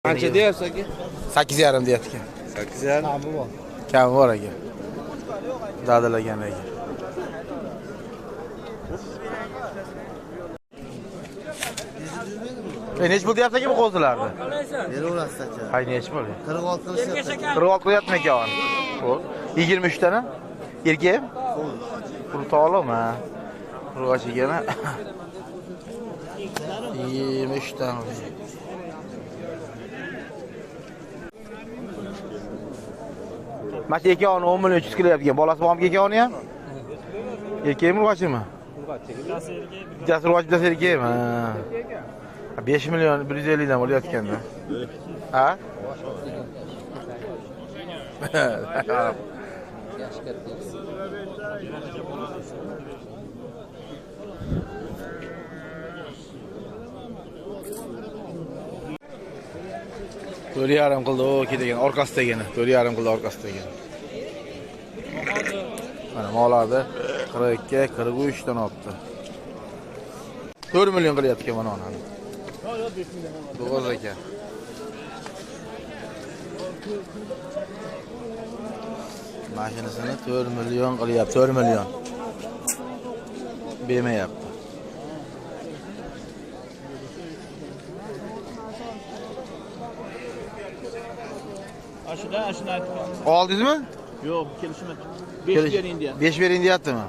Qancha deyapsiz aka? 8,5 deyapti ekan. 8,5. Kami bor. Kami bor aka. Dadilagan aka. Necha pul deyapsiz aka bu qo'zilarni? Beraverasiz aka. Hay necha pul? 46 qilishyapti. 46 qilyaptimi ekan? Xo'p. 23 tana? Erkak? Qurtolimi? Urg'och ekan. 23 tana. Mana shu ikkovini 10 million 300 qilyapti ekan. Bolasi bormi ikkovini ham? Erkakmi, urg'ochimi? Bittasi urg'och, bittasi erkakmi? 5 million 150 dan bo'layotganda. Ha? To'rt yarim qildi, o ketgan orqasidagini. 4,5 qildi orqasidagini. Mana mollarni 42, 43 dan olibdi. 4 million qilyapti mana onani. Bo'g'oz aka. Mashinasini 4 million qilyapti, 4 million. Bermayapti. Ashuna aytib. Oldingizmi? Yo'q, kelishmadi. 5 bering deyapti. 5 bering deyaptimi?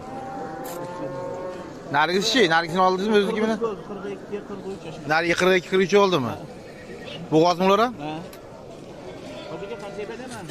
Nargisi-chi, nargisini oldingizmi o'ziniki bilan? 42, 43. Narigi 42, 43 oldimi? Bo'g'ozmi ular ham? Ha. Hojiga qancha beraman?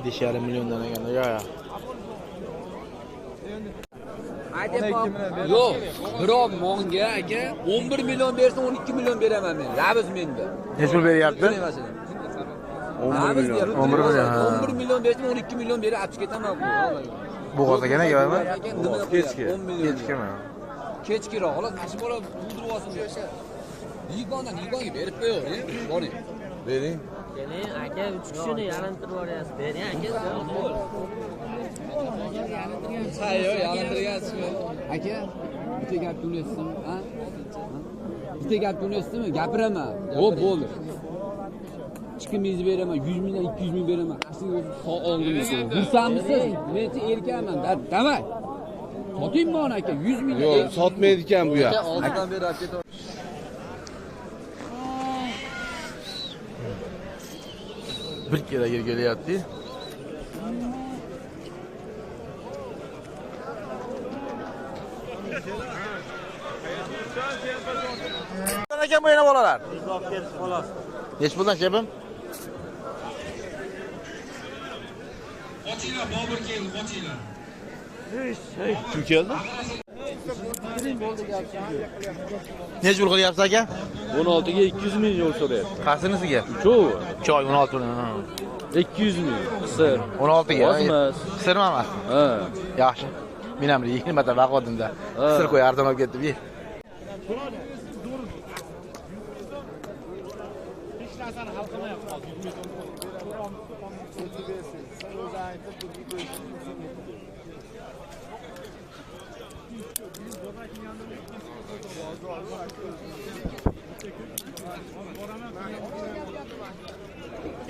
Besh yarim milliondan ekanda ya. Yo'q, birov monga aka 11 million bersa 12 million beraman men. Labiz menda. Necha pul beryapti? 11 million. 11 million. 11 million bersa 12 million berib olib ketaman. Bo'g'oz ekan aka, Kechki. Kechkimi? Kechkiroq, xolos, mana shu bola o'ldirib olsin deb. Yig'ondan yig'onga berib qo'yavering, boring. Bering. Keling aka, 3 kishini yalintirib yuboryapsiz. Bering aka. Yo'q, yalintirgansizmi? Aka, bitta gap tunesizmi, ha? Bitta gap tunesizmi? Gapiraman. Xo'p, bo'ldi. Chiqimingizni beraman, 100 mingdan 200 ming beraman. Aslida o'zi sog' oldim. Xursandmisiz? Men erkakman. Davay. Sotingmi uni aka? 100 ming. Yo'q, sotmaydi ekan bu yoq. Oltidan beri olib ketaver. Bir kere kelyapti. Ekan bu yana bolalar. Necha puldan shepim? Qochinglar, Bobur keldi, qochinglar. Kim keldi? Necha pul qilyapsiz aka? 16 ga 200 ming yo'l so'rayapti. Qaysinisiga? Uchovi. Choy 16 pul. 200 ming. Qisir. 16 ga. Ozmas. Qisirmi emas? Ha. Yaxshi. Men ham 20 ta baqodimda. Qisir qo'y arzon olib ketdi.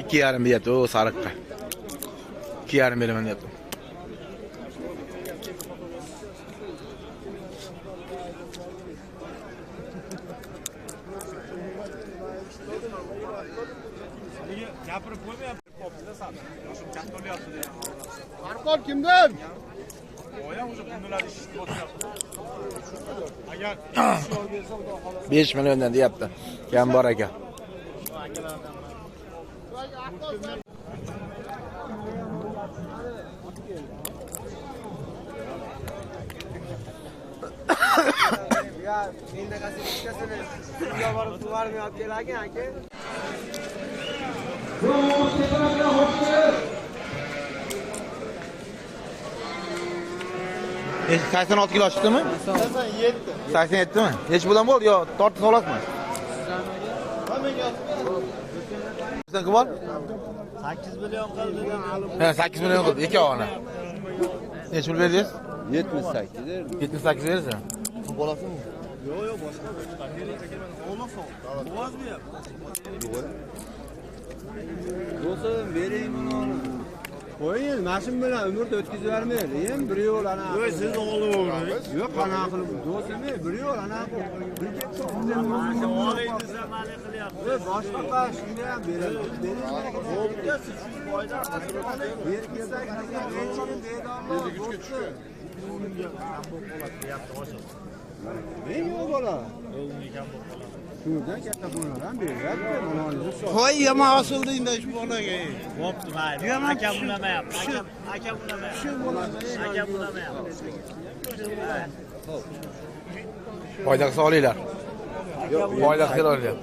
Ikki yarim deyapti, o sariqqa. 2,5 beraman deyapti. Gapirib qo'ymayapti. Arqon kimdan? Boya o'zi bundalar eshitib o'tyapti. 5 milliondan deyapti. Kam bor ekan. Ya, menda qasi ikkasini suvga borib suvarmay olib kelagin aka. Necha 86 kilo chiqdimi? 87. 87 mi? Necha puldan bo'ldi yo tortib olasizmi? Sen kim bor? 8 million qildi. Ha, 8 million qildi, ikkovini. Necha pul berdingiz? 78 berdim. 78 berasiz. Bolasimi? Yo'q, yo'q, boshqa. Do'stim, bering buni. Qo'ying, mashina bilan umrni o'tkazib yubormaylik. Endi bir yo'l ana. Yo'q, siz o'g'lim o'g'lim. Yo'q, qana qilib do'stim, bir yo'l ana bir ketdi. Oling desa mali qilyapti. Yo'q, boshqa qilib shunga ham beradi. Bering. Bo'pti, siz shu foyda Berib kelsak, do'stim. Men yo'q bola. Shundan katta bo'lar ham beradi. Qo'y yomon osildi endi shu bolaga. Bo'pti, mayli. Akam ulamayapti. Akam ulamayapti. Akam ulamayapti. Foyda qilsa olinglar. Foyda qilsa olinglar.